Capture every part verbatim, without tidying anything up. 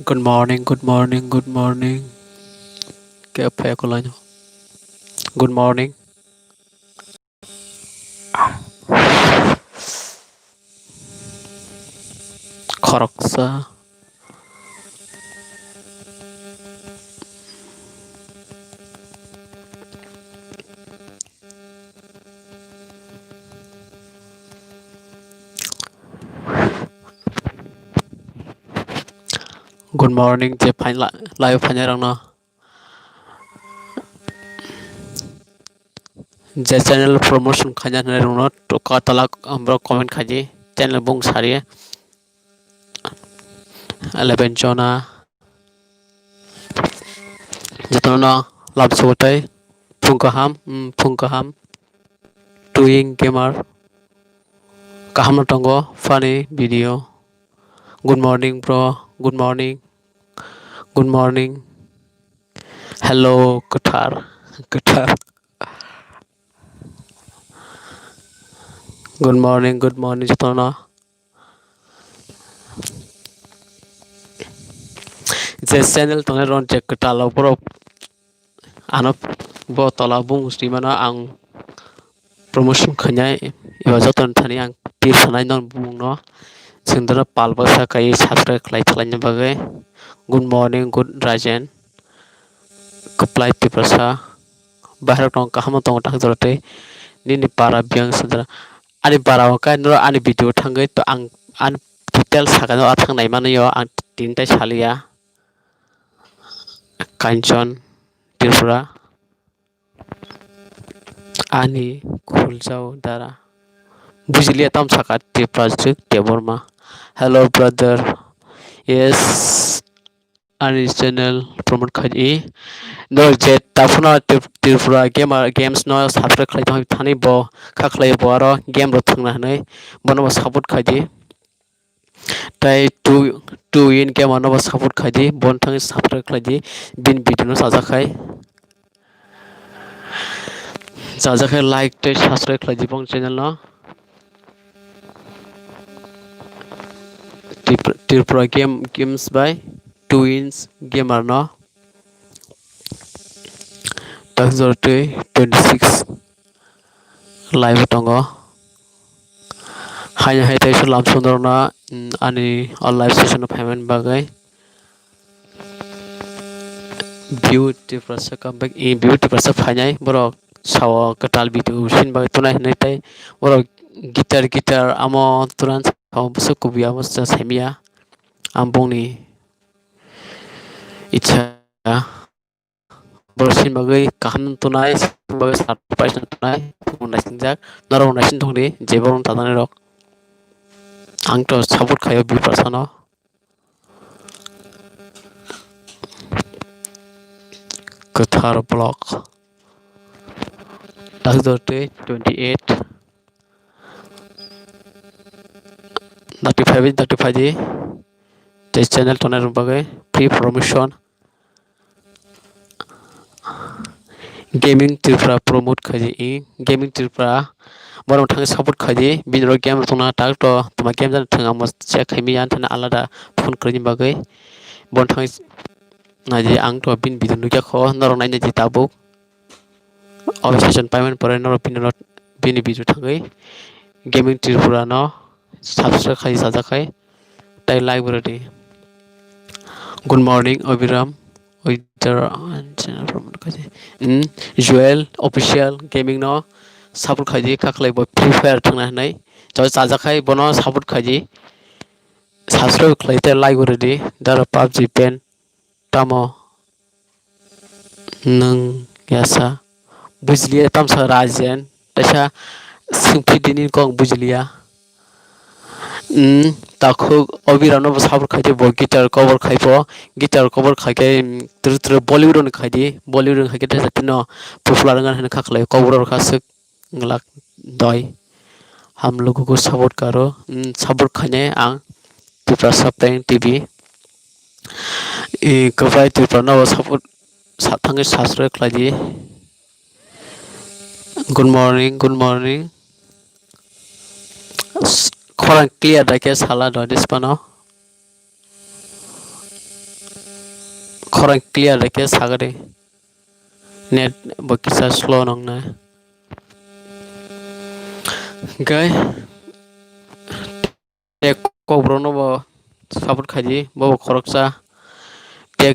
Good morning, good morning, good morning. Khe phai kulai no. Good morning. Khoroksa. Good morning, je phaila-, live phainairokno. Je channel promotion khaina hwnwi rwngno toka talak borok comment khaidi, channel bung sari eleven jona. Jotono lam sugo tei phung kaham, mm, phung kaham. Doing gamer. Kaham no tongo funny video. Good morning, bro. Good morning. Good morning. Hello, kwthar. Kwthar. Good morning, good morning, jotono. Je channel tongnai rok je kwtal rok borok ano bo tola bung swi mano ang promotion khainai eba joto ni thani ang tir sanai non bumung no chwng dano pal baksa kai subscribe khlai thlaina bagwi. Good morning, good Rajen. Kwplai Tiprasa. Bairok tong kaham tong tak jora tei nini para biyang sendra. Ani para o kai noro ani video thangwi to ang ani detail sakano a thang nai mano yo ang tin tai saliya. Kanchon Tripura. Ani khuljao dara. Bujiliya tam saka Tiprajwk Debbarma. Hello brother. Yes. Ani channel promote khai di. No je taphuna Trip-, Tripura gamer games no subscribe khlai tong thani bo kha khlai bo aro game rok thangna hwnwi bono bo support khai di. Tai two, two in gamer no bo support khai di, bon thangwi subscribe khlai di, bini video no chajakhai. Chajakhai like tei subscribe khlai di bong channel no. Tripura, Tripura game, games by two ins gamer no. Tak jor twi twenty six live tongo. Haino hai tei lamsong norokno, mm, ani o live session o phaimani bagwi. Beauty Prasa comeback, eh, Beauty Prasa phainai borok sao kwtal video sini bagwi tunai hinwi tei borok guitar, guitar amo turan sao bwswk kubui amo saimia. Ang bongni icha. Borok sini bagwi kaham tunai, sini bagwi surprise tunai, naisingkjak. Norok naising tongdi, je borok tatanai rok. Ang to support khayo Beauty Prasa no. Kwthar vlog. Doctor tei twenty eight. Thirty five, thirty five di. Tei channel tongnai rok bagwi free promotion. Gaming Tripura promote khaidi, i Gaming Tripura borok thangwi support khaidi, bini rok game rok tongna tak to toma game jani thwng amo check khaimya thani alada phone kwrwini bagwi. Bon thangwi naidi ang to bini video nukya kho, norok naina di tabuk. Obo session paimani pore norok bini rok bini video thangwi Gaming Tripura no subscribe khai sajak khai tei like bo rwdi. Good morning Abhiram, Joel Official Gaming no support khaidi, khaklai bo Free Fire thangna hinwi chajak khai bono support khaidi, subscribe khlai tei like bo rwdi. Dara PUBG ban tamo nwng yasa bujiliya tamsa Rajen, teisa swngphi dini kok bujiliya. Umm, takhuk Abhiram no bo support khai di, bo guitar cover khai pho, guitar cover khai khe, umm, twrwk twrwk Bollywood rok ni khai di, Bollywood rok ni khai khe teisa phino popular wngya hinwi kha khlai, cover rok kha swk glak doi. Ham lukugo support karo, umm, support khainai ang Tiprasa Prank T V. I kwbai Tiprasa no support sa thangwi subscribe khlai di. Good morning, good morning. Khorang clear da khe sala do dispano. khorang clear rwkhe sagadi. Net bo kisa slow nongnai. Hwnkhe tei kokborokno bo support khaidi, bo bo khoroksa tei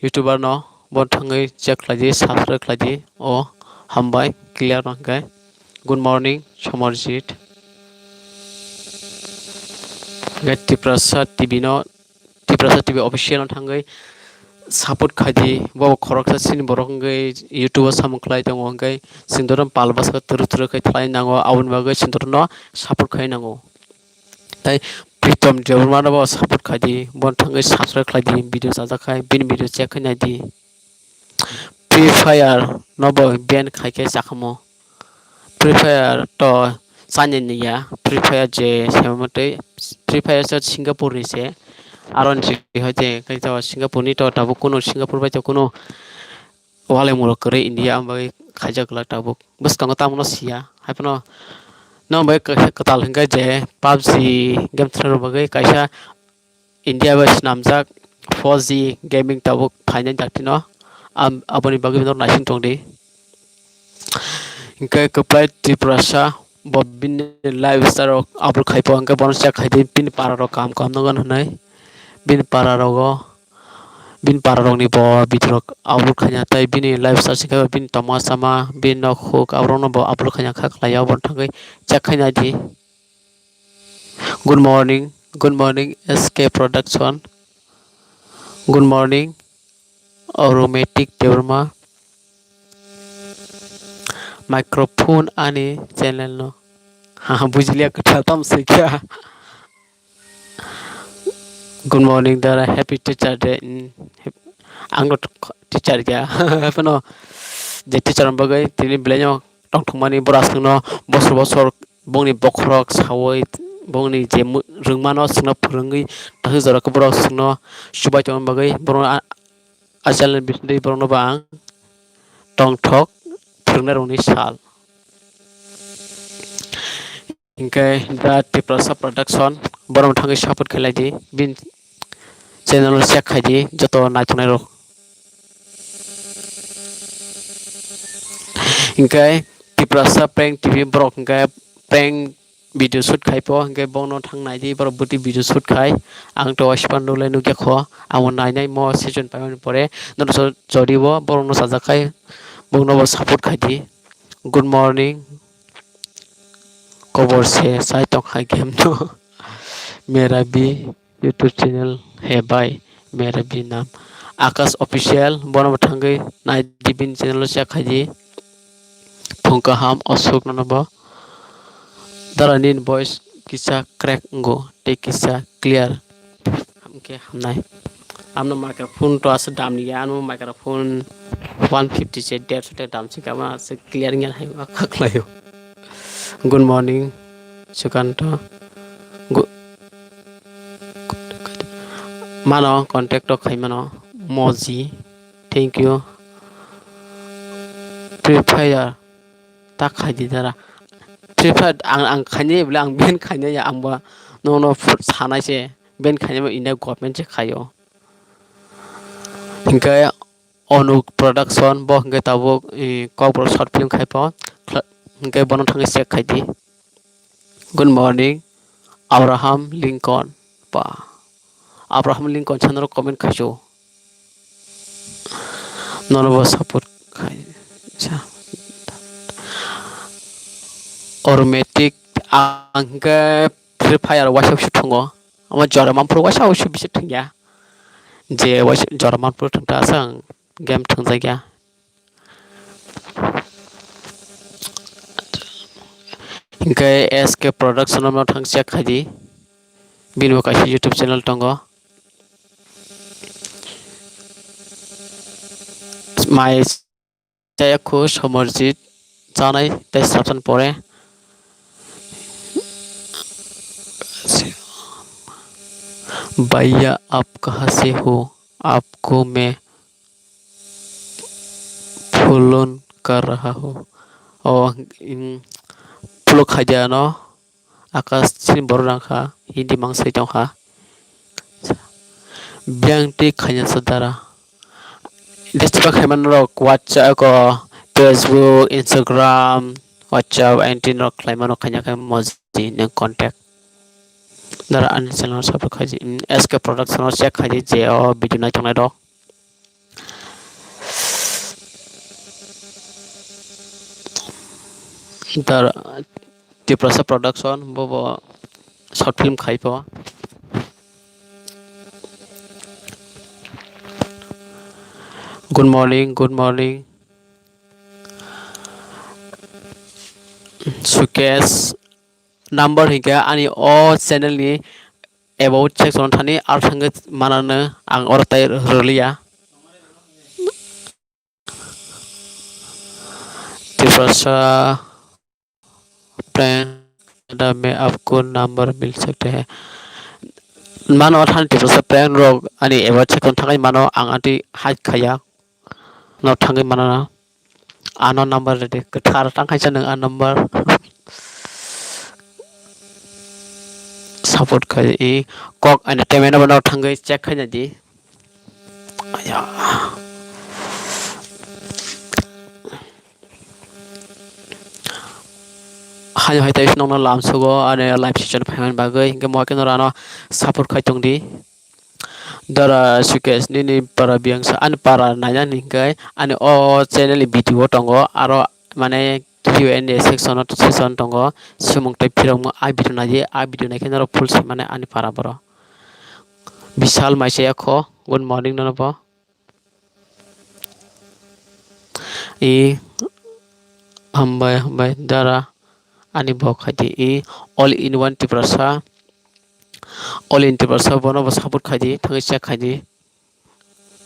YouTuber no bo thangwi check khlaidi, subscribe khlaidi. O hambai clear no hwnkhe. Good morning Somarjit. Hwnkhe Tiprasa T V no, Tiprasa T V official no thangwi support khaidi, bo bo khoroksa chini borok hwnkhe YouTube o samung khlai tongo, hwnkhe chwng dorno pal bwskango twrwk twrwk khe khlai nango, aboni bagwi chwng dorno support khai nango. Tai Pritom Debbarma no bo support khaidi, bo thangwi subscribe khlaidi, video chajakkhai bini video check khai naidi. Free Fire no bo ban khaikhe chakamo. Free Fire to chani niya, Free Fire je semotwi, Free Fire se Singapore ni se, aro ni hoite kaisa Singapore ni to tabuk kunu Singapore bai to kunu walai muro kwrwi India ang bagwi khaijak glak tabuk. Bwskango tamo no siya. Haiphano nang bai kaisa kwtal hwnkhe je PUBG game thwrwng bagwi kaisa India bai swnamjak four G gaming tabuk phainai dakti no. Am-, aboni bagwi norok naising tongdi. Hwnkhe kwplai Tiprasa bo bini lifestyle rok upload khai po, hwnkhe bono check khai di, bini para rok kaham kaham nw gana hwnwi. Bini para rogo, bini para rokni bo video rok upload khaina, tei bini lifestyle se khe bini tongma sama, bini nok huk, aborokno bo upload khaina kha khlai o, aboni thangwi check khai nai di. Good morning, good morning, S K Production. Good morning, Aromatic Debbarma. Microphone ani channel no. Ha, ha, bujiliya kwthar tam swikha. Good morning, dara. Happy Teacher Day. Mm, hap-, ang no teacher ya. Haphano je teacher ni bagwi tini belai no tongthokmani borok aswkno bosor bosor bongni bokhorok sawi bongni je mu-, rwngmano aswkno phwrwngwi tangwi jora khe borok aswkno chubai tongna bagwi borokno a-, a channel bisingtwi borokno bo ang tongthok phwrwngnairokni sal. Hinkhe The Tiprasa Production, borok thangwi support khlai di, bini channel o check khai di, joto naithoknai rok. Hinkhe Tiprasa Prank T V borok hinkhe prank video shoot khai po, hinkhe bono thang nai di, borok bwtwi video shoot khai, ang to waisa phano nukle nukya kho, amo nainai mo season paimani pore, nono jodi bo borok no sajak khai, borok no bo support khai di. Good morning. Kobor se sai tong hai game no. Mera bhi YouTube channel hai bhai, mera bhi naam Akash Official, bono bo thangwi nai di bini channel o check khai di. Phung kaham Ashok nono bo. Dara nini voice kisa crack wngo tei kisa clear. Hamkhe hamnai. Amno microphone to aswk dam ya, ano microphone one fifty se, derso te dam se, kama aswk clear wngi hai ma khaklaio. Good morning, Sukanto. Gu-, mano contact to khai mano, Moji. Thank you. Free Fire ta khai di dara. Free Fire ang, ang khainai bole ang ban khainai ya, ang ba nono phut sanai se ban khainai ma India government se khaio. Hinkhe Onuk Production bo hinkhe tabuk, eh, Kokborok short film khai po. Khla-, hinkhe bono thangwi check khai di. Good morning, Abraham Lincoln. Pa. Abraham Lincoln sanaro comment khaisu. Nono bo support khai. Sa. Automatic ang hinkhe Free Fire waisa waisa thungo. Omo jora manphuru waisa waisa bisi thungya. Je waisa jora manphuru thungta aswk game thungjakya. Hinkhe S K Production no thang check khai di. Bini bo kaisa YouTube channel tongo. Mai chaya khu Somarjit chanai tei sabsan pore. Bhaiya, aap kahan se ho? Aapko main phone kar raha hu. O, mm, follow khai di ano. Akash chini borok rang kha, Hindi mang sai tong kha. Biyang twi khaina sa dara. Disturb khaimani rok WhatsApp ko, Facebook, Instagram, WhatsApp, anti rok khlaimano khaina khe moji nang contact. Dara ani channel support khaji, mm, S K Production o check khaji je o video nai tongnai rok. Dara Tiprasa Production, bobo short film khai pho. Good morning, good morning. Sukesh number hinkhe ani o channel ni about section thani ar thangwi manano ang oro tai rwliya. Tiprasa prank da main aapko number mil sakte hai. Mano than Tiprasa prank rok ani about section thangwi mano ang anti hide khaya. No thangwi manana. Ano number ready. Kwthar tang khaisa nang a number. Support khai i kok ani temen no thangwi check khaina di. Aya. Haino hai tai nokno lamsugo ani live session phaimani bagwi hinkhe mo khe norano support khai tongdi. Dara Sukesh nini para biyangsa ani para nainani hinkhe ani o channel ni video o tongo aro mane Q and A section o session tongo swmung tei phirokma a video naidi a video naikhe norok full se mane ani para borok. Bishal Maisaya kho good morning nono bo. I hambai hambai dara ani bo khaidi i all in one Tiprasa all in Tiprasa bono bo support khaidi thangwi check khaidi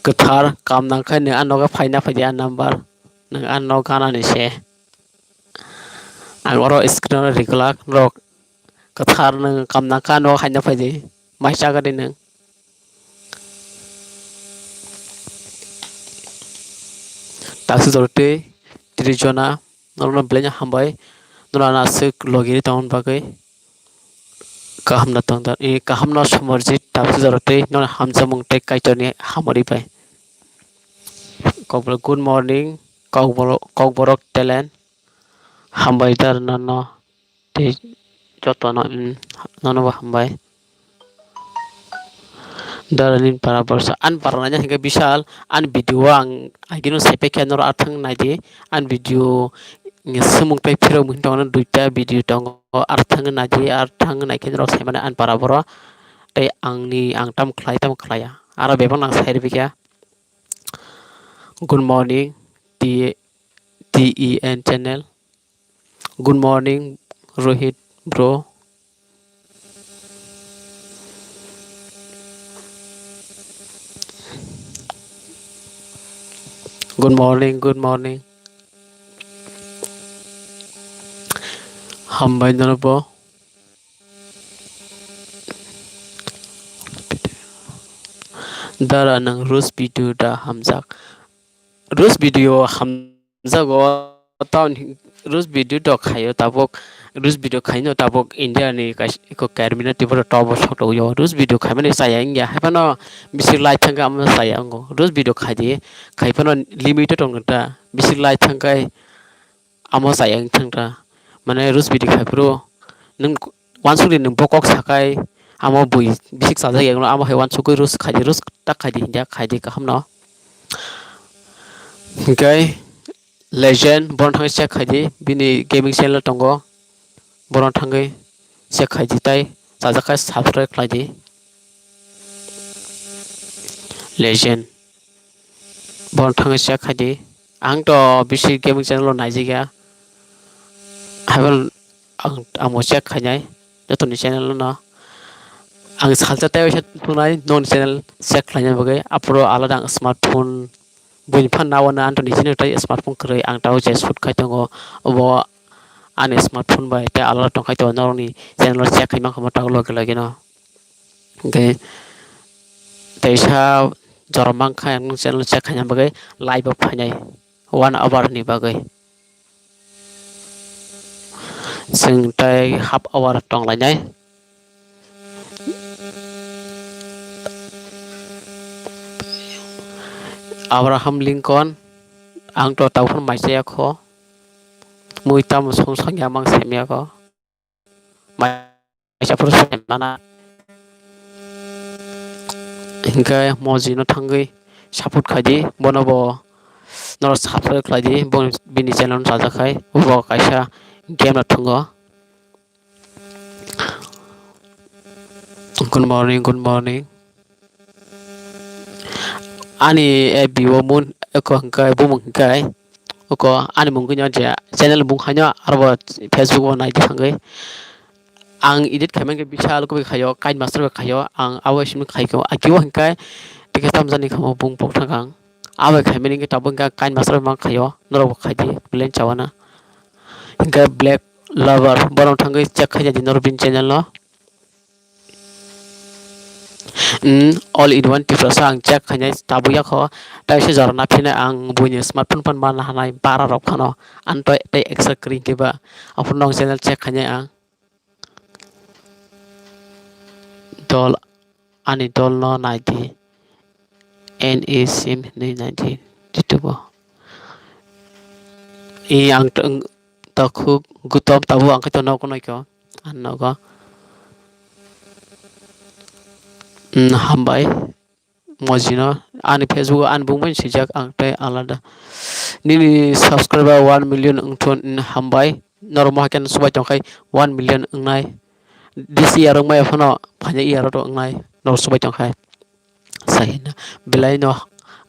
kwthar kam nangkhe nang ano khe phaina phaidi a number nang ano ganani se ang oro screen o riglak rok kwthar nang kam nangkhe ano khaina phaidi mai chagadi nang. Taksi jorotwi tris jona norokno belai no hambai norok ano aswk logi ri tongmani bagwi kaham no tongda kaham no somorjit taksi jorotwi norok hamjakmung tei kaitorni hamari bai kokborok good morning kokborok talent hambai da rwna no. Tei jotono, mm, nono bo hambai. Dara nini para borsa. Ani para naina hinkhe bishal, ani video o ang agino saipai khe norok arthang naidi. Ani video, mm, swmung tei phirok mung tongo duita video tongo. Arthang naidi, arthang naikhe norok saimani ani para boro. Tei angni, ang tamo khlai, tamo khlaiya. Aro bebak nang sai rwbaikha. Good morning, T, T E N channel. Good morning, Rohit bro. Good morning, good morning. Hambai nono bo. Dara nang roast video da hamjak. Roast video hamjago, town roast video to khaio tabuk, roast video khaino tabuk India ni kaisa iko Karmina Tripura top o sok togwi o. Roast video khaimani chaya wngya, haiphano bisi like thangkhe amo chaya wngo. Roast video khaidi, khaiphano limit o tongkha ta, bisi like thangkhe amo chaya wng thangkha. Mane roast video khaiphuru nwng uansukdi nwng bo kok sakai, amo bui bisik chajak ya, amo hai uansukgwi roast khaidi, roast ta khaidi, hinja khaidi kaham no. Hinkhe legend bono thangwi check khaidi, bini gaming channel tongo, bono thangwi check khaidi tai chajak khe subscribe khlaidi. Legend. Bono thangwi check khaidi. Ang to bisi gaming channel o naijak ya. Haibo ang, ang bo check khainai. Jotoni channel no. Ang salsa tei waisa thunai noni channel check khlaina bagwi. Aphuru alada ang smartphone buini phan nawana antoni chini tai smartphone kwrwi ang tao je shoot khai tongo. Obo ani smartphone bai tei alada tongkhai tongo norokni channel o check khai mankha mo tao logi logi no. Hwnkhe teisa jora mankha ang channel check khaina bagwi live o phainai one hour ni bagwi. Chwng tei half hour tonglainai. Abraham Lincoln, ang to tabuk phano mai chaya kho. Mui tamo song song ya mang sem ya kho. Mai chaya phuru sem mana. Hinkhe Moji no thangwi support khai di, bono bo norok subscribe khlai di, bo bini channel no chajak khai, bo kaisa game no thwngo. Good morning, good morning. Ani F B o mun eko hwnkhe bumung hwnkhe eko ani mungwi no je channel bung haino aro bo Facebook o naidi thangwi. Ang edit khaimani khe bisal kubui khaio, KineMaster bai khaio, ang abo simi khaikhe akibo hwnkhe tei khe tamjani khamu bung pok thangkha ang. Abo khaimani khe tabuk hwnkhe KineMaster bai mang khaio, norok bo khaidi, plan chawana. Hwnkhe Black Lover, borok thangwi check khaina di norok bini channel no. Hmm, all in one Tiprasa ang check khainai tabuk yakho. Taisa jora naphinai ang buini smartphone phan mana hanai bara rok phano. Ang to tei extra kring khe ba. Aphuru no ang channel check khainai ang. Dol, ani dol no nai di. N E sim hinwi nai di. Youtube o. I ang to, takhuk gutom tabuk ang khe to nogo nai kho. Ang nogo. Hmm, hambai. Mojino ani Facebook o ani bung bai swijak ang tei alada. Nini subscriber one million wngthun, hambai. Norok mohakhe no subai tongkhai one million wngnai. This year wngmaya phano phaina year o wngnai. Norok subai tongkhai. Sahina belai no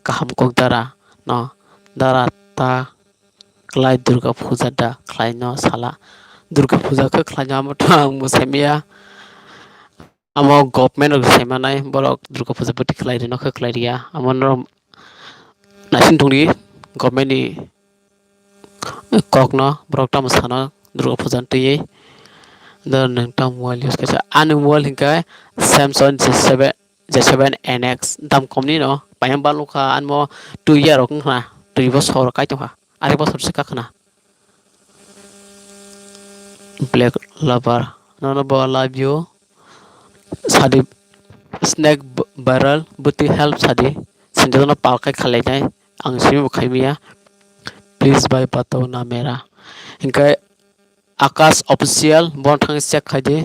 kaham kok dara no dara ta. Klai Durga Puja da khlaino sala. Durga Puja khe khlaino amo to ang mwsai maya. Amo government rok sai manai borok Durga Puja bwtwi khlai rino khe khlai riya. Amo no naising tongdi government ni kokno borok tamo sano Durga Puja twiwi. Da nwng tamo mobile use kaisa ani mobile hinkhe Samsung J seven, J seven N X dam komni no payam balukha anmo two year rok wngkha twi bosor kai tongkha. Ari bosor se kakhna. Black Lover, nono bo love you. Sadi snack b-, viral bwtwi help sadi. Sinjono pal kai khalai nai. Ang simi bo khai maya. Please bhai batao na mera. Hinkhe Akash Official, bono thangwi check khai di.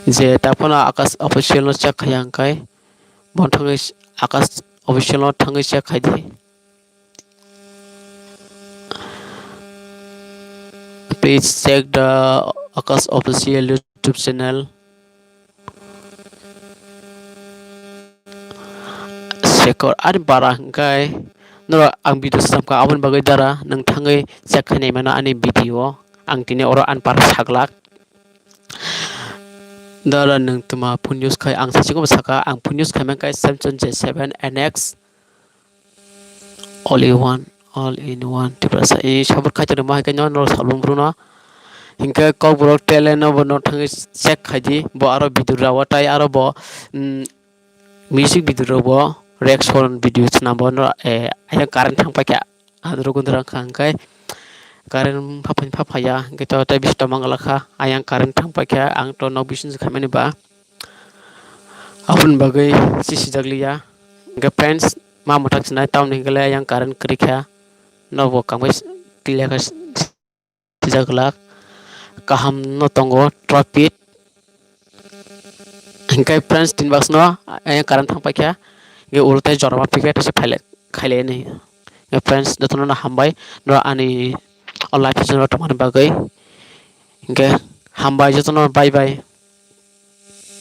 Je taphano Akash Official no check khai ang khai. Bono thangwi Akash Official no thangwi check khai di. Please check the Akash Official YouTube channel. Sekor ani bara hwnkhe norok ang video swnamkha aboni bagwi dara nwng thangwi check khainai mano ani video ang tini oro ani bara saglak. Dara nwng twma phone use khai ang sachigwi saka ang phone use khaimani khe Samsung J seven N X. All in one, all in one Tiprasa. I support khai tongma hai khe no norok salbrum bruno. Hinkhe kokborok talent no bo no thangwi check khai di. Bo aro video rao tai aro bo, mm, music video rao bo reaction video chwna bo no, eh, ayang current thang paikha. Adro gundra kha hinkhe current phaphai phaphaiya hinkhe to tei bisto mangala kha. Ayang current thang paikha ang to nok bising khaimani ba. Aboni bagwi si sijak liya. Hinkhe friends, ma mwthak sinai tamni hinkhe le yang current kwrwi kha. Nobo kangbai s-, tila kha s-, sijak glak. Kaham no tongo traffic. Hinkhe friends, tin box no yang current thang paikha. Hinkhe ulo tei jorma phi khe tei se phailai, khailai ni. Hinkhe friends, jotono no hambai. No ani o live session rok tongmani bagwi. Hinkhe hambai jotono, bye bye.